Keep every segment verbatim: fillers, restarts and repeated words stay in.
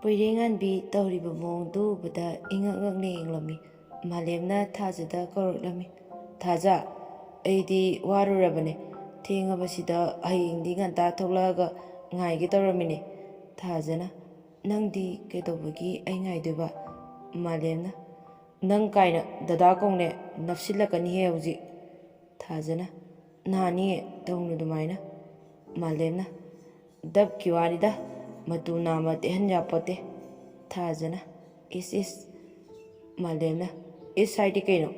ꯄꯣꯏꯔꯦꯉꯥꯟꯕꯤ ꯇꯧꯔꯤꯕ ꯃꯑꯣꯡꯗꯨ ꯎꯕꯗ ꯏꯉꯛ ꯉꯛꯅ ꯌꯦꯡꯂꯝꯃꯤ꯫ ꯃꯥꯂꯦꯝꯅ ꯊꯥꯖꯗ ꯀꯧꯔꯛꯂꯝꯃꯤ, "ꯊꯥꯖ, ꯑꯩꯗꯤ ꯋꯥꯔꯨꯔꯕꯅꯦ꯫ ꯊꯦꯡꯉꯕꯁꯤꯗ ꯍꯌꯦꯡꯗꯤ ꯉꯟꯇꯥ ꯊꯣꯛꯂꯛꯑꯒ ꯉꯥꯏꯒꯦ ꯇꯧꯔꯝꯃꯤꯅꯦ꯫" ꯊꯥꯖꯅ, "ꯅꯪꯗꯤ ꯀꯩꯗꯧꯕꯒꯤ ꯑꯩ ꯉꯥꯏꯗꯣꯏꯕ?" ꯃꯥꯂꯦꯝꯅ, "ꯅꯪ ꯀꯥꯏꯅ ꯗꯗꯥ ꯀꯧꯅꯦ, ꯅꯞꯁꯤꯜꯂꯛꯀꯅꯤꯍꯦ ꯍꯧꯖꯤꯛ꯫" ꯊꯥꯖꯅ, "ꯅꯥꯅꯤꯌꯦ, ꯇꯧꯅꯨ ꯑꯗꯨꯃꯥꯏꯅ꯫" ꯃꯥꯂꯦꯝꯅ, "ꯗꯞꯀꯤ ꯋꯥꯅꯤꯗ, ꯃꯇꯨ ꯅꯥꯝꯃ ꯇꯦꯛꯍꯟ ꯌꯥꯄꯣꯠꯇꯦ꯫" ꯊꯥꯖꯅ, "ꯏꯁ ꯏꯁ꯫" ꯃꯥꯂꯦꯝꯅ, "ꯏꯁ ꯍꯥꯏꯗꯤ ꯀꯩꯅꯣ?"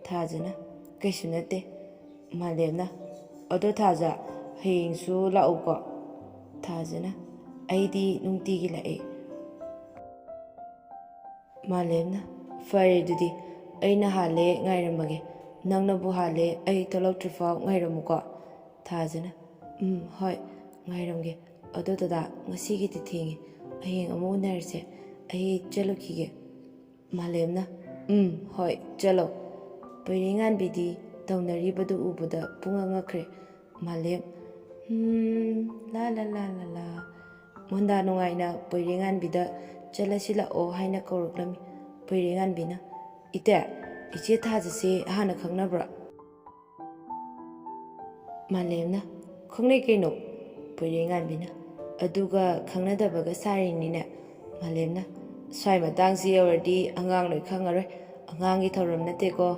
ꯊꯥꯖꯅ, "ꯀꯩꯁꯨ ꯅꯠꯇꯦ꯫" ꯃꯥꯂꯦꯝꯅ, "ꯑꯗꯣ ꯊꯥꯖ, ꯍꯌꯦꯡꯁꯨ ꯂꯥꯛꯎꯀꯣ꯫" ꯊꯥꯖꯅ, "ꯑꯩꯗꯤ ꯅꯨꯡꯇꯤꯒꯤ ꯂꯥꯛꯑꯦ꯫" ꯃꯥꯂꯦꯝꯅ, "ꯐꯔꯦ ꯑꯗꯨꯗꯤ, ꯑꯩꯅ ꯍꯥꯜꯂꯦ ꯉꯥꯏꯔꯝꯃꯒꯦ꯫ ꯅꯪꯅꯕꯨ ꯍꯥꯜꯂꯦ ꯑꯩ ꯊꯣꯛꯂꯛꯇ꯭ꯔꯤꯐꯥꯎ ꯉꯥꯏꯔꯝꯃꯨꯀꯣ꯫" ꯊꯥꯖꯅ, "ꯎꯝ, ꯍꯣꯏ, ꯉꯥꯏꯔꯝꯒꯦ꯫ ꯑꯗꯣ ꯗꯗꯥ, ꯉꯁꯤꯒꯤꯗꯤ ꯊꯦꯡꯉꯦ꯫ ꯍꯌꯦꯡ ꯑꯃꯨꯛ ꯎꯅꯔꯁꯦ꯫ ꯑꯩ ꯆꯠꯂꯨꯈꯤꯒꯦ꯫" ꯃꯥꯂꯦꯝꯅ, "ꯎꯝ, ꯍꯣꯏ, ꯆꯠꯂꯣ꯫" ꯄꯣꯏꯔꯩꯉꯥꯟꯕꯤꯗꯤ ꯇꯧꯅꯔꯤꯕꯗꯨ ꯎꯕꯗ ꯄꯨꯡꯉꯛ ꯉꯛꯈ꯭ꯔꯦ꯫ ꯃꯥꯂꯦꯝ, "ꯎꯝ, ꯂꯥ ꯂꯥ ꯂꯥ ꯂꯥ ꯂꯥ꯫" ꯃꯣꯟꯗꯥ ꯅꯨꯡꯉꯥꯏꯅ ꯄꯣꯏꯔꯩꯉꯥꯟꯕꯤꯗ "ꯆꯠꯂꯁꯤ ꯂꯥꯛꯑꯣ" ꯍꯥꯏꯅ ꯀꯧꯔꯛꯂꯝꯃꯤ꯫ ꯄꯣꯏꯔꯩꯉꯥꯟꯕꯤꯅ, "ꯏꯇꯦ, ꯏꯆꯦ ꯊꯥꯖꯁꯦ ꯍꯥꯟꯅ ꯈꯪꯅꯕ꯭ꯔꯥ?" ꯃꯥꯂꯦꯝꯅ, "ꯈꯪꯅꯩ ꯀꯩꯅꯣ꯫" ꯄꯣꯏꯔꯩꯉꯥꯟꯕꯤꯅ, "ꯑꯗꯨꯒ ꯈꯪꯅꯗꯕꯒ ꯁꯥꯔꯤꯅꯤꯅꯦ꯫" ꯃꯥꯂꯦꯝꯅ, "ꯁ꯭ꯋꯥꯏ ꯃꯇꯥꯡꯁꯤ ꯌꯧꯔꯗꯤ ꯑꯉꯥꯡ ꯂꯣꯏ ꯈꯪꯉꯔꯣꯏ꯫ ꯑꯉꯥꯡꯒꯤ ꯊꯧꯔꯝ ꯅꯠꯇꯦꯀꯣ꯫"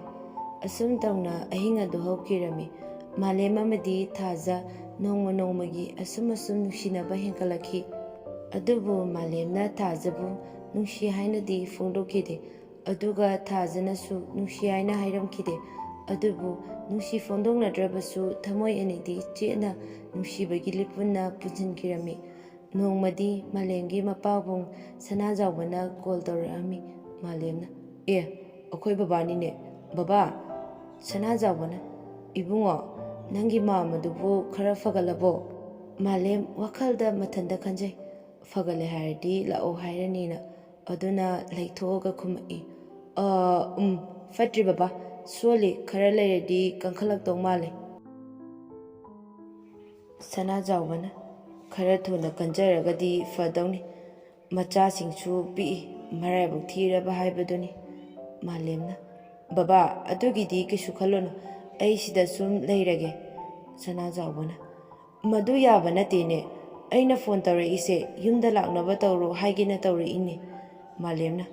ꯑꯁꯨꯝ ꯇꯧꯅ ꯑꯍꯤꯡ ꯑꯗꯨ ꯍꯧꯈꯤꯔꯝꯃꯤ꯫ ꯃꯥꯂꯦꯝ ꯑꯃꯗꯤ ꯊꯥꯖ ꯅꯣꯡꯃ ꯅꯣꯡꯃꯒꯤ ꯑꯁꯨꯝ ꯑꯁꯨꯝ ꯅꯨꯡꯁꯤꯅꯕ ꯍꯦꯟꯒꯠꯂꯛꯈꯤ꯫ ꯑꯗꯨꯕꯨ ꯃꯥꯂꯦꯝꯅ ꯊꯥꯖꯕꯨ ꯅꯨꯡꯁꯤ ꯍꯥꯏꯅꯗꯤ ꯐꯣꯡꯗꯣꯛꯈꯤꯗꯦ꯫ ꯑꯗꯨꯒ ꯊꯥꯖꯅꯁꯨ ꯅꯨꯡꯁꯤ ꯍꯥꯏꯅ ꯍꯥꯏꯔꯝꯈꯤꯗꯦ꯫ ꯑꯗꯨꯕꯨ ꯅꯨꯡꯁꯤ ꯐꯣꯡꯗꯣꯛꯅꯗ꯭ꯔꯕꯁꯨ ꯊꯃꯣꯏ ꯑꯅꯤꯗꯤ ꯆꯦꯠꯅ ꯅꯨꯡꯁꯤꯕꯒꯤ ꯂꯤꯄꯨꯟꯅ ꯄꯨꯟꯁꯤꯟꯈꯤꯔꯝꯃꯤ꯫ ꯅꯣꯡꯃꯗꯤ ꯃꯥꯂꯦꯝꯒꯤ ꯃꯄꯥꯕꯨꯡ ꯁꯅꯥꯖꯥꯎꯕꯅ ꯀꯣꯜ ꯇꯧꯔꯛꯑꯝꯃꯤ꯫ ꯃꯥꯂꯦꯝꯅ, "ꯑꯦ, ꯑꯩꯈꯣꯏ ꯕꯕꯥꯅꯤꯅꯦ꯫ ꯕꯕꯥ!" ꯁꯅꯥꯖꯥꯎꯕꯅ, "ꯏꯕꯨꯡꯉꯣ, ꯅꯪꯒꯤ ꯃꯥꯝꯃꯗꯨꯕꯨ ꯈꯔ ꯐꯒꯠꯂꯕꯣ?" ꯃꯥꯂꯦꯝ ꯋꯥꯈꯜꯗ ꯃꯊꯟꯇ ꯈꯟꯖꯩ, "ꯐꯒꯠꯂꯦ ꯍꯥꯏꯔꯗꯤ ꯂꯥꯛꯑꯣ ꯍꯥꯏꯔꯅꯤꯅ꯫" ꯑꯗꯨꯅ ꯂꯩꯊꯣꯛꯑꯒ ꯈꯨꯝꯃꯛꯏ, "ꯑ, ꯎꯝ, ꯐꯠꯇ꯭ꯔꯤ ꯕꯕꯥ, ꯁꯣꯜꯂꯤ, ꯈꯔ ꯂꯩꯔꯗꯤ ꯀꯟꯈꯠꯂꯛꯇꯧ ꯃꯥꯜꯂꯦ꯫" ꯁꯅꯥꯖꯥꯎꯕꯅ, "ꯈꯔ ꯊꯨꯅ ꯀꯟꯖꯔꯒꯗꯤ ꯐꯗꯧꯅꯤ꯫ ꯃꯆꯥꯁꯤꯡꯁꯨ ꯄꯤꯛꯏ, ꯃꯔꯥꯏꯕꯛ ꯊꯤꯔꯕ ꯍꯥꯏꯕꯗꯨꯅꯤ꯫ ꯃꯥꯂꯦꯝꯅ, "ꯕꯕꯥ, ꯑꯗꯨꯒꯤꯗꯤ ꯀꯩꯁꯨ ꯈꯜꯂꯨꯅꯨ, ꯑꯩ ꯁꯤꯗ ꯁꯨꯝ ꯂꯩꯔꯒꯦ꯫" ꯁꯅꯥꯖꯥꯎꯕꯅ, "ꯃꯗꯨ ꯌꯥꯕ ꯅꯠꯇꯦꯅꯦ, ꯑꯩꯅ ꯐꯣꯟ ꯇꯧꯔꯛꯏꯁꯦ ꯌꯨꯝꯗ ꯂꯥꯛꯅꯕ ꯇꯧꯔꯣ ꯍꯥꯏꯒꯦꯅ ꯇꯧꯔꯛꯏꯅꯦ꯫" ꯃꯥꯂꯦꯝꯅ,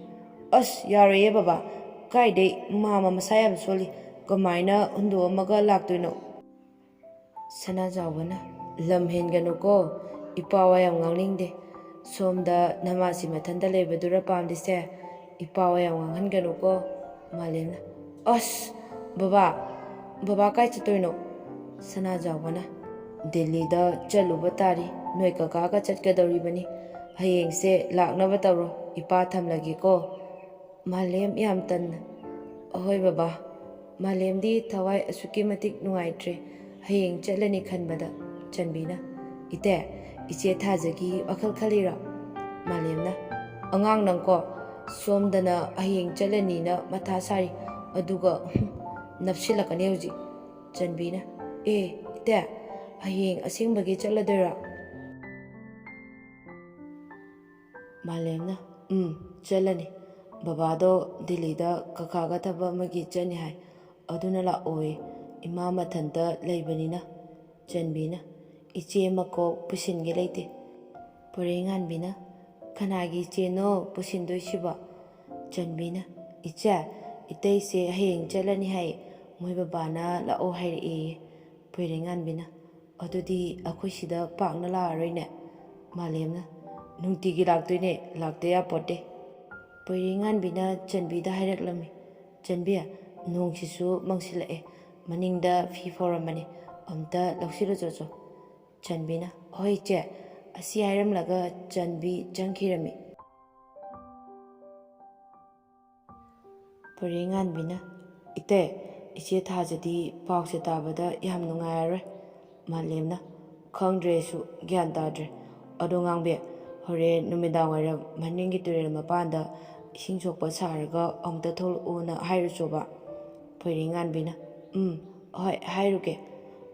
"ꯑꯁ, ꯌꯥꯔꯣꯏꯌꯦ ꯕꯕꯥ, ꯀꯥꯏꯗꯩ ꯃꯥꯃ ꯃꯁꯥ ꯌꯥꯝ ꯁꯣꯜꯂꯤ, ꯀꯃꯥꯏꯅ ꯍꯨꯟꯗꯣꯛꯑꯝꯃꯒ ꯂꯥꯛꯇꯣꯏꯅꯣ?" ꯁꯅꯥꯖꯥꯎꯕꯅ, "ꯂꯝ ꯍꯦꯟꯒꯅꯨꯀꯣ, ꯏꯄꯥ ꯋꯥ ꯌꯥꯝ ꯉꯥꯡꯅꯤꯡꯗꯦ꯫ ꯁꯣꯝꯗ ꯅꯃꯥꯁꯤ ꯃꯊꯟꯇ ꯂꯩꯕꯗꯨꯔ ꯄꯥꯝꯂꯤꯁꯦ? ꯏꯄꯥ ꯋꯥ ꯌꯥꯝ ꯉꯥꯡꯍꯟꯒꯅꯨꯀꯣ꯫" ꯃꯥꯂꯦꯝꯅ, "ꯑꯁ, ꯕꯕꯥ, ꯕꯕꯥ ꯀꯥꯏ ꯆꯠꯇꯣꯏꯅꯣ?" ꯁꯅꯥꯖꯥꯎꯕꯅ, "ꯗꯤꯜꯂꯤꯗ ꯆꯠꯂꯨꯕ ꯇꯥꯔꯤ, ꯅꯣꯏ ꯀꯀꯥꯒ ꯆꯠꯀꯗꯧꯔꯤꯕꯅꯤ꯫ ꯍꯌꯦꯡꯁꯦ ꯂꯥꯛꯅꯕ ꯇꯧꯔꯣ, ꯏꯄꯥ ꯊꯝꯂꯒꯦꯀꯣ꯫" ꯃꯥꯂꯦꯝ ꯌꯥꯝ ꯇꯟꯅ, "ꯑꯍꯣꯏ ꯕꯕꯥ꯫" ꯃꯥꯂꯦꯝꯗꯤ ꯊꯋꯥꯏ ꯑꯁꯨꯛꯀꯤ ꯃꯇꯤꯛ ꯅꯨꯡꯉꯥꯏꯇ꯭ꯔꯦ꯫ ꯍꯌꯦꯡ ꯆꯠꯂꯅꯤ ꯈꯟꯕꯗ ꯆꯟꯕꯤꯅ, "ꯏꯇꯦ, ꯏꯆꯦ ꯊꯥꯖꯒꯤ ꯋꯥꯈꯜ ꯈꯜꯂꯤꯔꯣ?" ꯃꯥꯂꯦꯝꯅ, "ꯑꯉꯥꯡ ꯅꯪꯀꯣ, ꯁꯣꯝꯗꯅ ꯍꯌꯦꯡ ꯆꯠꯂꯅꯤꯅ ꯃꯊꯥ ꯁꯥꯔꯤ, ꯑꯗꯨꯒ ꯅꯞꯁꯤꯜꯂꯛꯀꯅꯤ ꯍꯧꯖꯤꯛ꯫" ꯆꯟꯕꯤꯅ, "ꯑꯦ ꯏꯇꯦ, ꯍꯌꯦꯡ ꯑꯁꯦꯡꯕꯒꯤ ꯆꯠꯂꯗꯣꯏꯔꯣ?" ꯃꯥꯂꯦꯝꯅ, "ꯎꯝ, ꯆꯠꯂꯅꯤ꯫ ꯕꯕꯥꯗꯣ ꯗꯤꯜꯂꯤꯗ ꯀꯀꯥꯒ ꯊꯕꯛ ꯑꯃꯒꯤ ꯆꯠꯅꯤ ꯍꯥꯏ, ꯑꯗꯨꯅ ꯂꯥꯛꯑꯣꯏ꯫ ꯏꯃꯥ ꯃꯊꯟꯇ ꯂꯩꯕꯅꯤꯅ꯫" ꯆꯟꯕꯤꯅ, "ꯏꯆꯦ ꯑꯃ ꯀꯣꯛ ꯄꯨꯁꯤꯟꯒꯦ ꯂꯩꯇꯦ꯫" ꯄꯣꯏꯔꯩꯉꯥꯟꯕꯤꯅ, "ꯀꯅꯥꯒꯤ ꯏꯆꯦꯅꯣ ꯄꯨꯁꯤꯟꯗꯣꯏꯁꯤꯕꯣ?" ꯆꯟꯕꯤꯅ, "ꯏꯆꯦ, ꯏꯇꯩꯁꯦ ꯍꯌꯦꯡ ꯆꯠꯂꯅꯤ ꯍꯥꯏ, ꯃꯣꯏ ꯕꯕꯥꯅ ꯂꯥꯛꯑꯣ ꯍꯥꯏꯔꯛꯑꯦꯌꯦ꯫" ꯄꯣꯏꯔꯩꯉꯥꯟꯕꯤꯅ, "ꯑꯗꯨꯗꯤ ꯑꯩꯈꯣꯏ ꯁꯤꯗ ꯄꯥꯛꯅ ꯂꯥꯛꯑꯔꯣꯏꯅꯦ?" ꯃꯥꯂꯦꯝꯅ, "ꯅꯨꯡꯇꯤꯒꯤ ꯂꯥꯛꯇꯣꯏꯅꯦ, ꯂꯥꯛꯇ ꯌꯥꯄꯣꯠꯇꯦ꯫" ꯄꯣꯏꯔꯩꯉꯥꯟꯕꯤꯅ ꯆꯟꯕꯤꯗ ꯍꯥꯏꯔꯛꯂꯝꯃꯤ, "ꯆꯟꯕꯤ, ꯅꯣꯡꯁꯤꯁꯨ ꯃꯪꯁꯤꯜꯂꯛꯑꯦ, ꯃꯅꯤꯡꯗ ꯐꯤ ꯐꯧꯔꯝꯕꯅꯤ, ꯑꯝꯇ ꯂꯧꯁꯤꯜꯂꯨ ꯆꯣꯆꯣ꯫" ꯆꯟꯕꯤꯅ, "ꯍꯣꯏ ꯏꯆꯦ꯫" ꯑꯁꯤ ꯍꯥꯏꯔꯝꯂꯒ ꯆꯟꯕꯤ ꯆꯪꯈꯤꯔꯝꯃꯤ꯫ ꯄꯣꯏꯔꯩꯉꯥꯟꯕꯤꯅ, "ꯏꯇꯩ, ꯏꯆꯦ ꯊꯥꯖꯗꯤ ꯄꯥꯎꯁꯦ ꯇꯥꯕꯗ ꯌꯥꯝ ꯅꯨꯡꯉꯥꯏꯔꯔꯣꯏ꯫" ꯃꯥꯂꯦꯝꯅ, "ꯈꯪꯗ꯭ꯔꯦ ꯑꯩꯁꯨ, ꯒ꯭ꯌꯥꯟ ꯇꯥꯗ꯭ꯔꯦ꯫ ꯑꯗꯣ ꯉꯥꯡꯕꯤ, ꯍꯣꯔꯦꯟ ꯅꯨꯃꯤꯗꯥꯡ ꯋꯥꯏꯔꯝ ꯃꯅꯤꯡꯒꯤ ꯇꯨꯔꯦꯜ ꯃꯄꯥꯟꯗ ꯏꯁꯤꯡ ꯁꯣꯛꯄ ꯁꯥꯔꯒ ꯑꯃꯨꯛꯇ ꯊꯣꯛꯂꯛꯎꯅ ꯍꯥꯏꯔꯨꯆꯣꯕ꯫" ꯄꯣꯏꯔꯩꯉꯥꯟꯕꯤꯅ, "ꯎꯝ, ꯍꯣꯏ, ꯍꯥꯏꯔꯨꯒꯦ꯫"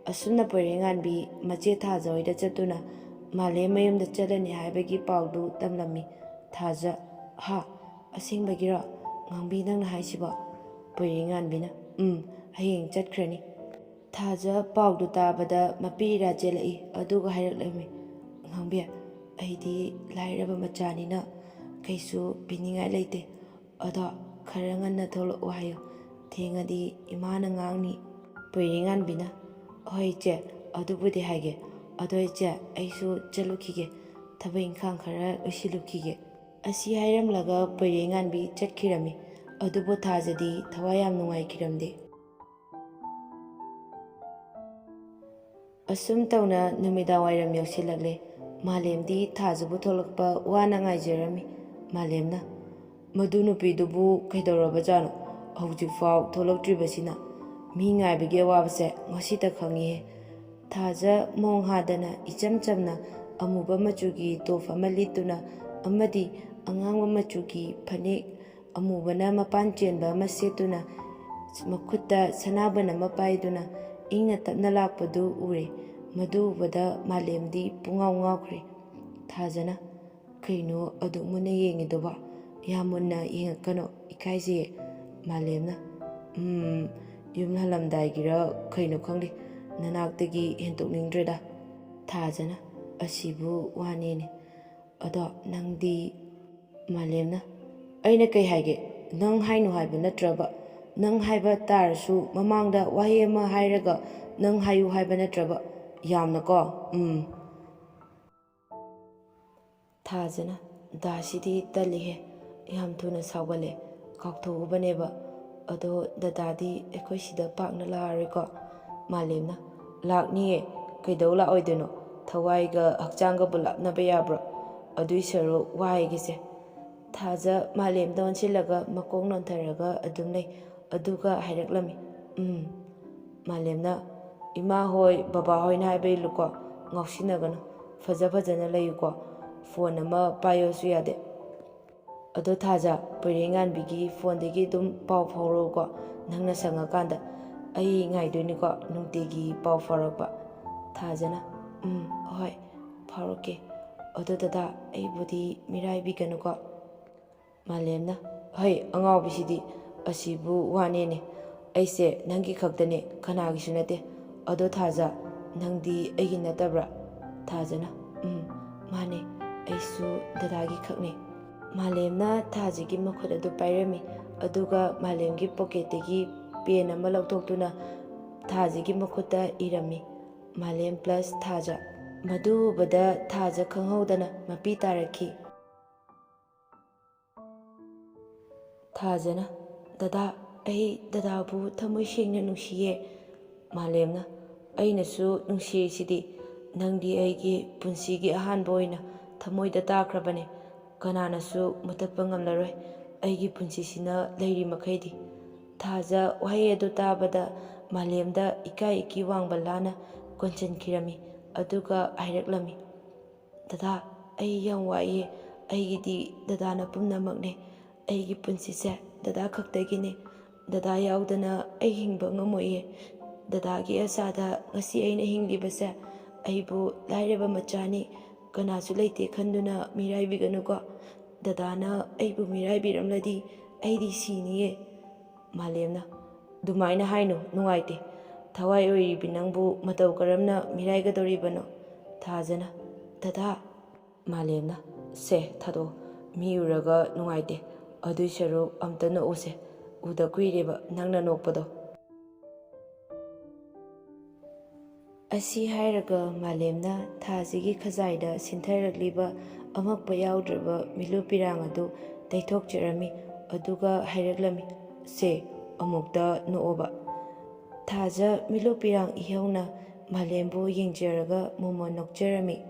ꯑꯁꯨꯝꯅ ꯄꯣꯏꯔꯩꯉꯥꯟꯕꯤ ꯃꯆꯦ ꯊꯥꯖ ꯍꯣꯏꯗ ꯆꯠꯇꯨꯅ ꯃꯥꯂꯦꯝ ꯃꯌꯨꯝꯗ ꯆꯠꯂꯅꯤ ꯍꯥꯏꯕꯒꯤ ꯄꯥꯎꯗꯨ ꯇꯝꯂꯝꯃꯤ꯫ ꯊꯥꯖ, "ꯍꯥ? ꯑꯁꯦꯡꯕꯒꯤꯔꯣ? ꯉꯥꯡꯕꯤ, ꯅꯪꯅ ꯍꯥꯏꯁꯤꯕꯣ?" ꯄꯣꯏꯔꯩꯉꯥꯟꯕꯤꯅ, "ꯎꯝ, ꯍꯌꯦꯡ ꯆꯠꯈ꯭ꯔꯅꯤ꯫" ꯊꯥꯖ ꯄꯥꯎꯗꯨ ꯇꯥꯕꯗ ꯃꯄꯤ ꯏꯔꯥ ꯆꯦꯜꯂꯛꯏ, ꯑꯗꯨꯒ ꯍꯥꯏꯔꯛꯂꯝꯃꯤ, "ꯉꯥꯡꯕꯤ, ꯑꯩꯗꯤ ꯂꯥꯏꯔꯕ ꯃꯆꯥꯅꯤꯅ ꯀꯩꯁꯨ ꯄꯤꯅꯤꯡꯉꯥꯏ ꯂꯩꯇꯦ꯫ ꯑꯗꯣ ꯈꯔ ꯉꯟꯅ ꯊꯣꯛꯂꯛꯑꯣ ꯍꯥꯏꯌꯨ, ꯊꯦꯡꯉꯗꯤ ꯏꯃꯥꯅ ꯉꯥꯡꯅꯤ꯫" ꯄꯣꯏꯔꯩꯉꯥꯟꯕꯤꯅ, "ꯍꯣꯏ ꯏꯆꯦ, ꯑꯗꯨꯕꯨꯗꯤ ꯍꯥꯏꯒꯦ꯫ ꯑꯗꯣ ꯏꯆꯦ, ꯑꯩꯁꯨ ꯆꯠꯂꯨꯈꯤꯒꯦ, ꯊꯕꯛ ꯏꯪꯈꯥꯡ ꯈꯔ ꯂꯣꯏꯁꯤꯜꯂꯨꯈꯤꯒꯦ꯫" ꯑꯁꯤ ꯍꯥꯏꯔꯝꯂꯒ ꯄꯣꯏꯔꯩꯉꯥꯟꯕꯤ ꯆꯠꯈꯤꯔꯝꯃꯤ꯫ ꯑꯗꯨꯕꯨ ꯊꯥꯖꯗꯤ ꯊꯋꯥꯏ ꯌꯥꯝ ꯅꯨꯡꯉꯥꯏꯈꯤꯔꯝꯗꯦ꯫ ꯑꯁꯨꯝ ꯇꯧꯅ ꯅꯨꯃꯤꯗꯥꯡ ꯋꯥꯏꯔꯝ ꯌꯧꯁꯤꯜꯂꯛꯂꯦ꯫ ꯃꯥꯂꯦꯝꯗꯤ ꯊꯥꯖꯕꯨ ꯊꯣꯛꯂꯛꯄ ꯋꯥꯅ ꯉꯥꯏꯖꯔꯝꯃꯤ꯫ ꯃꯥꯂꯦꯝꯅ, "ꯃꯗꯨ ꯅꯨꯄꯤꯗꯨꯕꯨ ꯀꯩꯗꯧꯔꯕꯖꯥꯠꯅꯣ? ꯍꯧꯖꯤꯛꯐꯥꯎ ꯊꯣꯛꯂꯛꯇ꯭ꯔꯤꯕꯁꯤꯅ꯫ ꯃꯤ ꯉꯥꯏꯕꯒꯤ ꯑꯋꯥꯕꯁꯦ ꯉꯁꯤꯇ ꯈꯪꯉꯤꯍꯦ꯫" ꯊꯥꯖ ꯃꯣꯡ ꯍꯥꯗꯅ ꯏꯆꯝ ꯆꯝꯅ ꯑꯃꯨꯕ ꯃꯆꯨꯒꯤ ꯇꯣꯞ ꯑꯃ ꯂꯤꯠꯇꯨꯅ ꯑꯃꯗꯤ ꯑꯉꯥꯡꯕ ꯃꯆꯨꯒꯤ ꯐꯅꯦꯛ ꯑꯃꯨꯕꯅ ꯃꯄꯥꯟ ꯆꯦꯟꯕ ꯑꯃ ꯁꯦꯠꯇꯨꯅ, ꯃꯈꯨꯠꯇ ꯁꯅꯥꯕꯨꯟ ꯑꯃ ꯄꯥꯏꯗꯨꯅ ꯏꯪꯅ ꯇꯞꯅ ꯂꯥꯛꯄꯗꯨ ꯎꯔꯦ꯫ ꯃꯗꯨ ꯎꯕꯗ ꯃꯥꯂꯦꯝꯗꯤ ꯄꯨꯡꯉꯥꯎ ꯉꯥꯎꯈ꯭ꯔꯦ꯫ ꯊꯥꯖꯅ, "ꯀꯩꯅꯣ ꯑꯗꯨꯛ ꯃꯨꯟꯅ ꯌꯦꯡꯉꯤꯗꯨꯕꯣ? ꯌꯥꯝ ꯃꯨꯟꯅ ꯌꯦꯡꯉꯛꯀꯅꯨ, ꯏꯀꯥꯏꯖꯩꯌꯦ꯫" ꯃꯥꯂꯦꯝꯅ, "ꯎꯝ, ꯌꯨꯝ ꯍꯜꯂꯝꯗꯥꯏꯒꯤꯔ ꯀꯩꯅꯣ ꯈꯪꯗꯦ, ꯅꯅꯥꯛꯇꯒꯤ ꯍꯦꯟꯇꯣꯛꯅꯤꯡꯗ꯭ꯔꯦꯗ꯫" ꯊꯥꯖꯅ, "ꯑꯁꯤꯕꯨ ꯋꯥꯅꯦꯅꯦ꯫ ꯑꯗꯣ ꯅꯪꯗꯤ?" ꯃꯥꯂꯦꯝꯅ, "ꯑꯩꯅ ꯀꯩ ꯍꯥꯏꯒꯦ? ꯅꯪ ꯍꯥꯏꯅꯨ ꯍꯥꯏꯕ ꯅꯠꯇ꯭ꯔꯕ? ꯅꯪ ꯍꯥꯏꯕ ꯇꯥꯔꯁꯨ ꯃꯃꯥꯡꯗ ꯋꯥꯍꯩ ꯑꯃ ꯍꯥꯏꯔꯒ ꯅꯪ ꯍꯥꯏꯌꯨ ꯍꯥꯏꯕ ꯅꯠꯇ꯭ꯔꯕ? ꯌꯥꯝꯅꯀꯣ, ꯎꯝ꯫" ꯊꯥꯖꯅ, "ꯗꯥꯁꯤꯗꯤ ꯇꯜꯂꯤꯍꯦ, ꯌꯥꯝ ꯊꯨꯅ ꯁꯥꯎꯒꯜꯂꯦ꯫ ꯀꯥꯎꯊꯣꯛꯎꯕꯅꯦꯕ꯫ ꯑꯗꯣ ꯗꯗꯥꯗꯤ ꯑꯩꯈꯣꯏ ꯁꯤꯗ ꯄꯥꯛꯅ ꯂꯥꯛꯑꯔꯣꯏꯀꯣ?" ꯃꯥꯂꯦꯝꯅ, "ꯂꯥꯛꯅꯤꯌꯦ, ꯀꯩꯗꯧ ꯂꯥꯛꯑꯣꯏꯗꯣꯏꯅꯣ? ꯊꯋꯥꯏꯒ ꯍꯛꯆꯥꯡꯒꯕꯨ ꯂꯥꯞꯅꯕ ꯌꯥꯕ꯭ꯔꯣ? ꯑꯗꯨꯏ ꯁꯔꯨꯛ ꯋꯥꯏꯒꯦꯁꯦ꯫" ꯊꯥꯖ ꯃꯥꯂꯦꯝꯗ ꯑꯣꯟꯁꯤꯜꯂꯒ ꯃꯀꯣꯛ ꯅꯣꯟꯊꯔꯒ ꯑꯗꯨꯝ ꯂꯩ꯫ ꯑꯗꯨꯒ ꯍꯥꯏꯔꯛꯂꯝꯃꯤ, "ꯎꯝ꯫" ꯃꯥꯂꯦꯝꯅ, "ꯏꯃꯥ ꯍꯣꯏ, ꯕꯕꯥ ꯍꯣꯏꯅ ꯍꯥꯏꯕ ꯏꯜꯂꯨꯀꯣ, ꯉꯥꯎꯁꯤꯟꯅꯒꯅꯨ, ꯐꯖ ꯐꯖꯅ ꯂꯩꯌꯨꯀꯣ, ꯐꯣꯟ ꯑꯃ ꯄꯥꯏꯌꯣꯁꯨ ꯌꯥꯗꯦ꯫ ꯑꯗꯣ ꯊꯥꯖ, ꯄꯣꯏꯔꯩꯉꯥꯟꯕꯤꯒꯤ ꯐꯣꯟꯗꯒꯤ ꯑꯗꯨꯝ ꯄꯥꯎ ꯐꯥꯎꯔꯛꯎꯀꯣ, ꯅꯪꯅ ꯁꯪꯉꯀꯥꯟꯗ꯫ ꯑꯩ ꯉꯥꯏꯗꯣꯏꯅꯤꯀꯣ, ꯅꯨꯡꯇꯤꯒꯤ ꯄꯥꯎ ꯐꯥꯎꯔꯛꯄ꯫" ꯊꯥꯖꯅ, "ꯎꯝ, ꯍꯣꯏ, ꯁꯥꯎꯔꯛꯀꯦ꯫ ꯑꯗꯣ ꯗꯗꯥ, ꯑꯩꯕꯨꯗꯤ ꯃꯤꯔꯥꯏꯕꯤꯒꯅꯨꯀꯣ꯫ ꯃꯥꯂꯦꯝꯅ, ꯍꯩ, ꯑꯉꯥꯎꯕꯤꯁꯤꯗꯤ, ꯑꯁꯤꯕꯨ ꯋꯥꯅꯦꯅꯦ꯫ ꯑꯩꯁꯦ ꯅꯪꯒꯤ ꯈꯛꯇꯅꯦ, ꯀꯅꯥꯒꯤꯁꯨ ꯅꯠꯇꯦ꯫ ꯑꯗꯣ ꯊꯥꯖ, ꯅꯪꯗꯤ ꯑꯩꯒꯤ ꯅꯠꯇꯕ꯭ꯔꯥ? ꯊꯥꯖꯅ, ꯎꯝ, ꯃꯥꯅꯦ, ꯑꯩꯁꯨ ꯗꯗꯥꯒꯤ ꯈꯛꯅꯦ꯫ ꯃꯥꯂꯦꯝꯅ ꯊꯥꯖꯒꯤ ꯃꯈꯨꯠ ꯑꯗꯨ ꯄꯥꯏꯔꯝꯃꯤ, ꯑꯗꯨꯒ ꯃꯥꯂꯦꯝꯒꯤ ꯄꯣꯀꯦꯠꯇꯒꯤ ꯄꯦꯟ ꯑꯃ ꯂꯧꯊꯣꯛꯇꯨꯅ ꯊꯥꯖꯒꯤ ꯃꯈꯨꯠꯇ ꯏꯔꯝꯃꯤ꯫ ꯃꯥꯂꯦꯝ ꯄ꯭ꯂꯁ ꯊꯥꯖ꯫ ꯃꯗꯨ ꯎꯕꯗ ꯊꯥꯖ ꯈꯪꯍꯧꯗꯅ ꯃꯄꯤ ꯇꯥꯔꯛꯈꯤ꯫ ꯊꯥꯖꯅ, "ꯗꯗꯥ, ꯑꯩ ꯗꯗꯥꯕꯨ ꯊꯃꯣꯏ ꯁꯦꯡꯅ ꯅꯨꯡꯁꯤꯌꯦ꯫" ꯃꯥꯂꯦꯝꯅ, "ꯑꯩꯅꯁꯨ ꯅꯨꯡꯁꯤꯔꯤꯁꯤꯗꯤ꯫ ꯅꯪꯗꯤ ꯑꯩꯒꯤ ꯄꯨꯟꯁꯤꯒꯤ ꯑꯍꯥꯟꯕ ꯑꯣꯏꯅ ꯊꯃꯣꯏꯗ ꯇꯥꯈ꯭ꯔꯕꯅꯦ꯫ ꯀꯅꯥꯅꯁꯨ ꯃꯨꯊꯠꯄ ꯉꯝꯂꯔꯣꯏ, ꯑꯩꯒꯤ ꯄꯨꯟꯁꯤꯁꯤꯅ ꯂꯩꯔꯤ ꯃꯈꯩꯗꯤ꯫" ꯊꯥꯖ ꯋꯥꯍꯩ ꯑꯗꯨ ꯇꯥꯕꯗ ꯃꯥꯂꯦꯝꯗ ꯏꯀꯥꯏ ꯏꯀꯤ ꯋꯥꯡꯕ ꯂꯥꯅ ꯀꯣꯟꯁꯤꯟꯈꯤꯔꯝꯃꯤ, ꯑꯗꯨꯒ ꯍꯥꯏꯔꯛꯂꯝꯃꯤ, "ꯗꯗꯥ, ꯑꯩ ꯌꯥꯝ ꯋꯥꯏꯌꯦ꯫ ꯑꯩꯒꯤꯗꯤ ꯗꯗꯥꯅ ꯄꯨꯝꯅꯃꯛꯅꯦ꯫ ꯑꯩꯒꯤ ꯄꯨꯟꯁꯤꯁꯦ ꯗꯗꯥ ꯈꯛꯇꯒꯤꯅꯦ꯫ ꯗꯗꯥ ꯌꯥꯎꯗꯅ ꯑꯩ ꯍꯤꯡꯕ ꯉꯝꯃꯣꯏꯌꯦ꯫ ꯗꯗꯥꯒꯤ ꯑꯁꯥꯗ ꯉꯁꯤ ꯑꯩꯅ ꯍꯤꯡꯂꯤꯕꯁꯦ꯫ ꯑꯩꯕꯨ ꯂꯥꯏꯔꯕ ꯃꯆꯥꯅꯤ, ꯀꯅꯥꯁꯨ ꯂꯩꯇꯦ ꯈꯟꯗꯨꯅ ꯃꯤꯔꯥꯏꯕꯤꯒꯅꯨꯀꯣ꯫ ꯗꯗꯥꯅ ꯑꯩꯕꯨ ꯃꯤꯔꯥꯏꯕꯤꯔꯝꯂꯗꯤ ꯑꯩꯗꯤ ꯁꯤꯅꯤꯌꯦ꯫" ꯃꯥꯂꯦꯝꯅ, "ꯑꯗꯨꯃꯥꯏꯅ ꯍꯥꯏꯅꯨ, ꯅꯨꯡꯉꯥꯏꯇꯦ꯫ ꯊꯋꯥꯏ ꯑꯣꯏꯔꯤꯕꯤ ꯅꯪꯕꯨ ꯃꯇꯧ ꯀꯔꯝꯅ ꯃꯤꯔꯥꯏꯒꯗꯧꯔꯤꯕꯅꯣ?" ꯊꯥꯖꯅ, "ꯗꯗꯥ!" ꯃꯥꯂꯦꯝꯅ, "ꯁꯦ, ꯊꯥꯗꯣꯛꯑꯣ꯫ ꯃꯤ ꯎꯔꯒ ꯅꯨꯡꯉꯥꯏꯇꯦ꯫ ꯑꯗꯨꯏ ꯁꯔꯨꯛ ꯑꯝꯇ ꯅꯣꯛꯎꯁꯦ꯫ ꯎꯗ ꯀꯨꯏꯔꯦꯕ ꯅꯪꯅ ꯅꯣꯛꯄꯗꯣ꯫" ꯑꯁꯤ ꯍꯥꯏꯔꯒ ꯃꯥꯂꯦꯝꯅ ꯊꯥꯖꯒꯤ ꯈꯖꯥꯏꯗ ꯁꯤꯟꯊꯔꯛꯂꯤꯕ ꯑꯃꯛꯄ ꯌꯥꯎꯗ꯭ꯔꯕ ꯃꯤꯂꯨ ꯄꯤꯔꯥꯡ ꯑꯗꯨ ꯇꯩꯊꯣꯛꯆꯔꯝꯃꯤ, ꯑꯗꯨꯒ ꯍꯥꯏꯔꯛꯂꯝꯃꯤ, "ꯁꯦ, ꯑꯃꯨꯛꯇ ꯅꯣꯛꯑꯣꯕ꯫" ꯊꯥꯖ ꯃꯤꯂꯨ ꯄꯤꯔꯥꯡ ꯏꯍꯧꯅ ꯃꯥꯂꯦꯝꯕꯨ ꯌꯦꯡꯖꯔꯒ ꯃꯣꯃꯣꯟ ꯅꯣꯛꯆꯔꯝꯃꯤ꯫